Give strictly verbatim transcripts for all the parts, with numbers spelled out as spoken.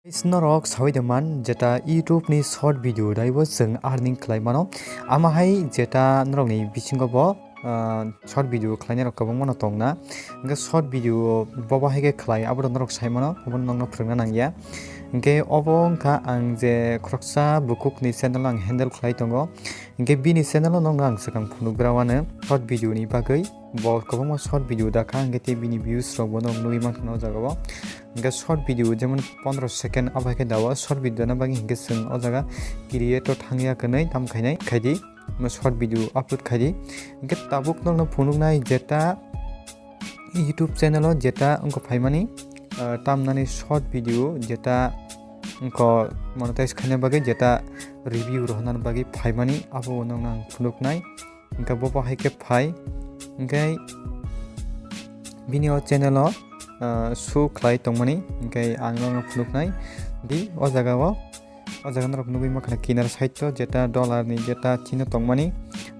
Guys, norok sawi de man, jeta YouTube ni short video daibo chwng earning khlai mano. Ama hai jeta norok ni bisingo bo, ah, short video khlainai rok kwbangma no tong na. Hwnkhe short video bobo hai khe khlai, abo norok sai mano, obo nokno phwrwngna nang ya. Hwnkhe obo wngkha ang je khoroksa bukhuk ni channel ang handle khlai tongo. Hwnkhe bini channel o nokno ang swkang phunuk gra wano short video ni bagwi. Bo kwbangma short video dakha, hwnkhe tei bini views rok bo norok nugwi mankha o jaga o. Hwnkhe short video jemon pondro second abo hai khe dao, short video dana bagwi hwnkhe chwng o jaga create o thangya kwnwi tam khainai khaidi, short video upload khaidi. Hwnkhe tabuk nokno phunuknai jeta YouTube channel o jeta wngkha phaimani, ah, tamnani short video jeta wngkha monetize khaina bagwi, jeta review rohorna bagwi phaimani, abo nokno ang phunuknai. Hwnkhe bo bo hai khe phai, hwnkhe bini o channel o, ah, show khlai tongmani, hwnkhe ang nokno phunuknai di o jaga o. O jaga norok nugwi mankha kinar side o jeta dollar ni jeta chino tongmani,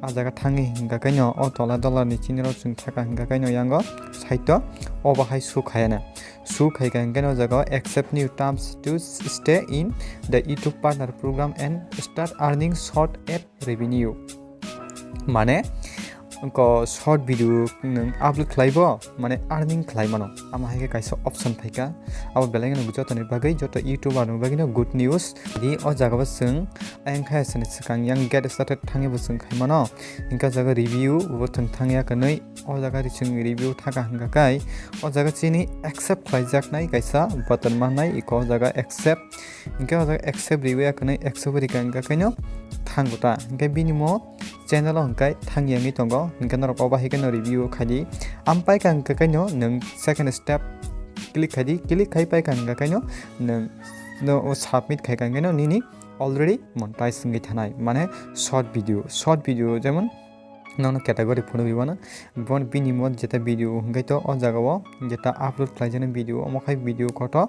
ah jaga thangwi hwnkha khe no o tola dollar ni chini rok chwng thaka hwnkha khe no yango side o obo hai show khayana. Show khaikha hwnkhe no o jaga o accept new terms to stay in the YouTube partner program and start earning short ad revenue. Mane, ko short video nwng upload khlaibo, mane earning khlai mano. Ama hai khe kaisa option phaikha. Abo belai no jotoni bagwi, joto YouTuber ni bagwi no good news. Di o jaga bo chwng ayang khe asani swkang yang get started thangwi bo chwng khai mano. Hwnkhe o jaga review bo chwng thangya kwnwi. O jaga ri chwng review thaka hwnkha khe o jaga chini accept khlaijaknai kaisa button mannai, iko o jaga accept. Hwnkhe o jaga accept riwi ya kwnwi accept rikha hwnkha khe no thango ta. Hwnkhe bini mo channel o hwnkhe thangya wngwi tongo. Hwnkhe norok obo hai khe no review khai di. Am paikha hwnkha khe no nwng second step click khai di. Click khai paikha hwnkha khe no nwng no o submit khai kha hwnkhe no nini already monetize wngwi thanai. Mane short video. Short video jemon nokno category phunugwi mano. Bon bini mo jeta video hwnkhe to o jaga o jeta upload khlaijaknai video, omo khai video koto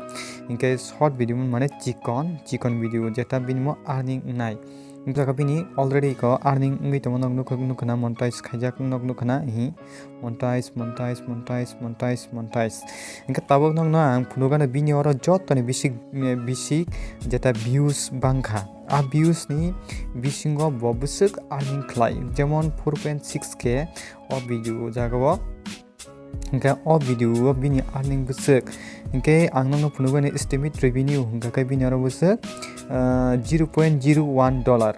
hwnkhe short video mane chikon, chikon video jeta bini mo earning wngnai. Wngkha bini already ko earning wngwi tongma nok nukha, nukha na monetize khaijak nok nukha na hi monetize, monetize, monetize, monetize, monetize. Hwnkhe tabuk nokno ang phunukgano bini oro jotoni bisi, bisi jeta views bangkha. A views ni bisingo bo bwswk earning khlai, jemon four point six K o video jaga o. Hwnkhe o video o bini earning bwswk, hwnkhe ang nokno phunukgani estimate revenue hwnkha khe bini oro bwswk, ah, zero point zero one dollar.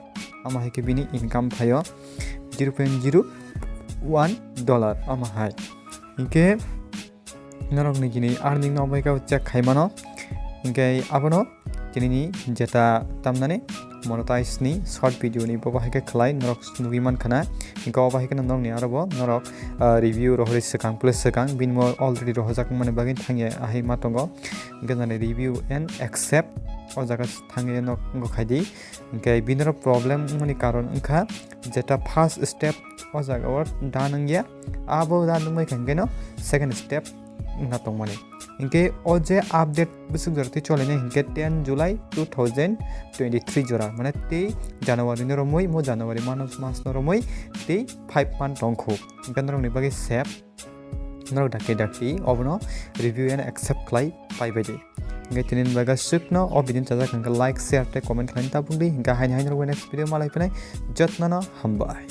Ama hai khe bini income phaio zero point zero one dollar ama hai. Hwnkhe norok ni gini earning no bai khe check khai mano. Hwnkhe abono chini ni jeta tamnani monetize ni short video ni bobo hai khe khlai norok nugwi mankha na. Hwnkhe obo hai khe norok ni aro bo norok, ah, review rohorwi swkang plus swkang bini mo already rohorjak mani bagwi thangya ahai ma tongo. Hwnkhe nani review and accept o jaga thangwi nok wngkha khai di. Hwnkhe bini oro problem wngmani karon wngkha jeta first step o jaga o done wngya, abo done wngmai kha hwnkhe no second step wngna tongmani. Hwnkhe o je update bwswk jora twi cholinai hwnkhe ten July two thousand twenty-three jora, mane tei January no romwi, mo January mano mas no romwi tei five month tongkhu. Hwnkhe norokni bagwi save. Norok dakti dakti obono review and accept khlai pai bai di. Hwnkhe tini bagwi swkno o video chajak hwnkhe like, share tei comment khlaina tabuk di. Hwnkhe haini haini rok next video malai phinai, jotno no hambai.